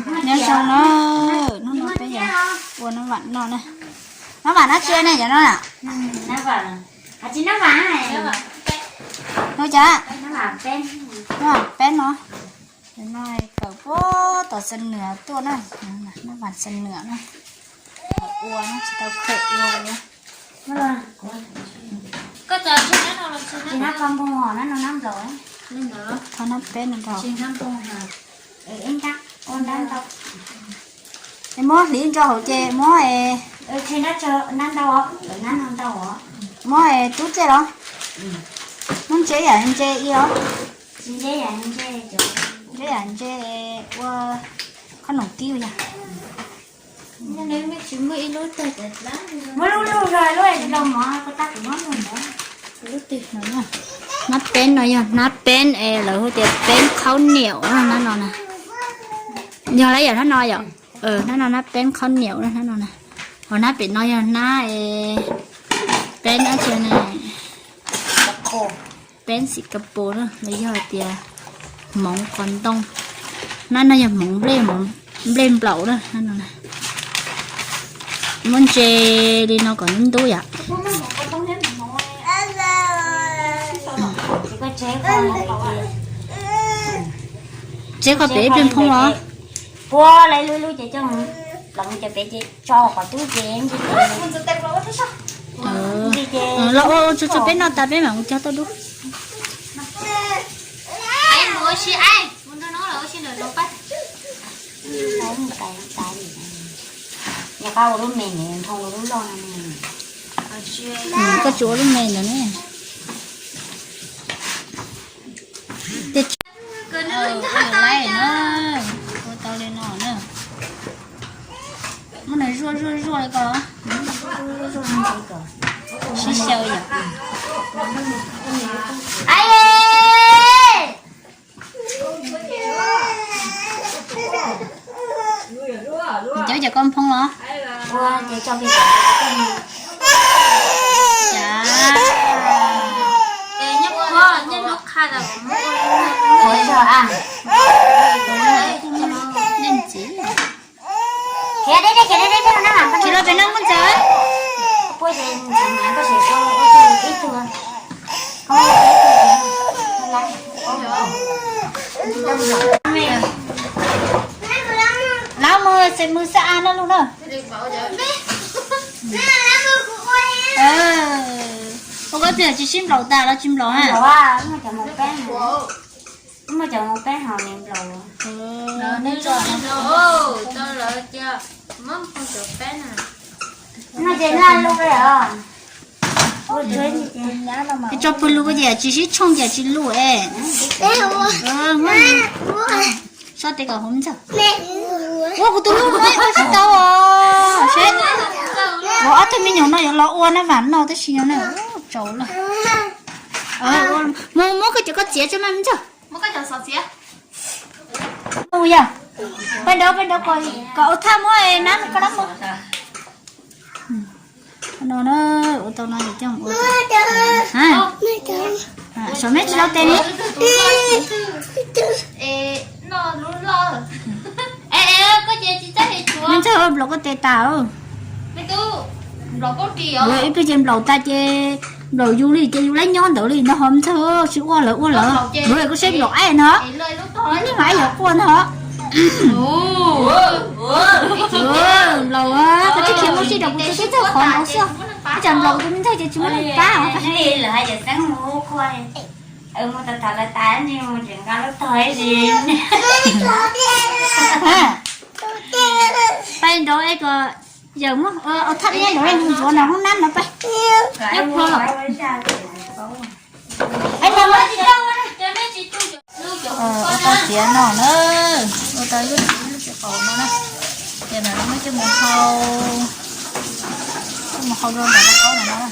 Nyob zoo na, hnub no peb yuav ua nab vam noj na. Nab vam nab tsi ne cov no na? Nub cas? Nab vam peb no. Cov no kawm puag tom Xam Nuam tuaj na. Nab vam Xam Nuam na. Ua no tsis tau kawm ua li. Nab peb no nrog. Es muab hliv ntso hauv ces muab, muab tub txej los? Muab ntse yam ntse i os. Ntse yam ntse ua khob noom kib yog. Muab lub lub zog lub es rau mov ko tab kuv muab lub ntawd. Hnab peb no yog hnab peb es lawv hu tias peb khaub niam na, hnab no na. Yog lawm yom, hnab no yom. Hnab no hnab peb khaub niam na, hnab no na. Ho hnab pem no yog hnab peb dab tsi ne? Peb Singapore na, los yog hais tias hmoov qos ntoo. Hnab no yog hmoov nplej, hmoov nplej nplaum na, hnab no na. Muab ntse li no kom ntub ntub yom. Tseb koj pem ib pliag nphoo los? Puab lawv lub lub ces coj los mus cov pem ces tso qhov tub ces ntsi ces los ua tsuag tsuag peb noj tas peb mam mus cog tauj dub. Yog koj ua lub me nphoo lub loj no. Koj tsis ua lub me ntawd ne. Ua laib na, ua tau li no na. Muab nws zuaj zuaj zuaj li ko. Sib xyaw yom. Cov cov koj nphoo los? Tsis los pem no muaj ntxawm. Lawv mus xes mus xab a no lug na. Ua koj twb tsis sib nplaum tas los tsis nplaum ha? Muaj cov mus peb hauv ni nplaum. Tso pw lug ko ces tsis sib tshooj ces tsis lug es. Sab tes kom hov ntxawg. Ua kuv tus lub ua tsis tau os. Seb, ua ob tug me nyuam no yuav los ua nab vam noj tab sis no na, tsaus lawm. Mus muab koj cov koj txiav tso mas ntxawg. Yog, pab nraud pab nraud kom ua thaj muab nab koj dab mus. No na, ua tau no ces coj ua. Saum me tsis tau tes ni. Me ntxawg nplaum koj tes tas. Ib pliag ces nplaum tas ces nplaum yus li ces yus laib nyob ntawd li no ho ntxawg tsis ua lawv ua lawv. Koj saib nplaum aib no. Neb mas aib yuav quaj ntag. Nplaum, koj tsis khiav mus sib rau kuv tus tib txawg qhov nraud xwb. Ib tsam nplaum tus me ntxawg ces tsis muaj neeg pab os. Pab nraud es kom yawm muab thaj me nraud mus ntxuav nram hoob nab no pab. Nyob plho los. Ua tau tiav no na, ua tau ib lub txiv lub txiv qaum no na, ces ntawm no muab coj mus hau, coj mus hau rau ntawm lauj kaub no na.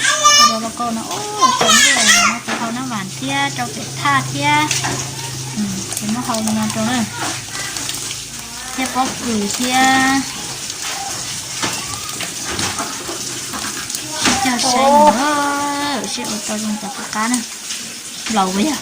Hau rau lauj kaub no, ua tsaus ntuj no ces hau nab vam thiab rau pem thaj thiab, ces muab hau li no rau na, thiab pob kws thiab. Sib cog saib, sib ua tau zoo cov qab qab na. Nplaum yog.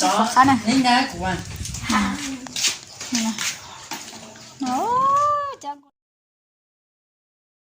tsis pom qab na.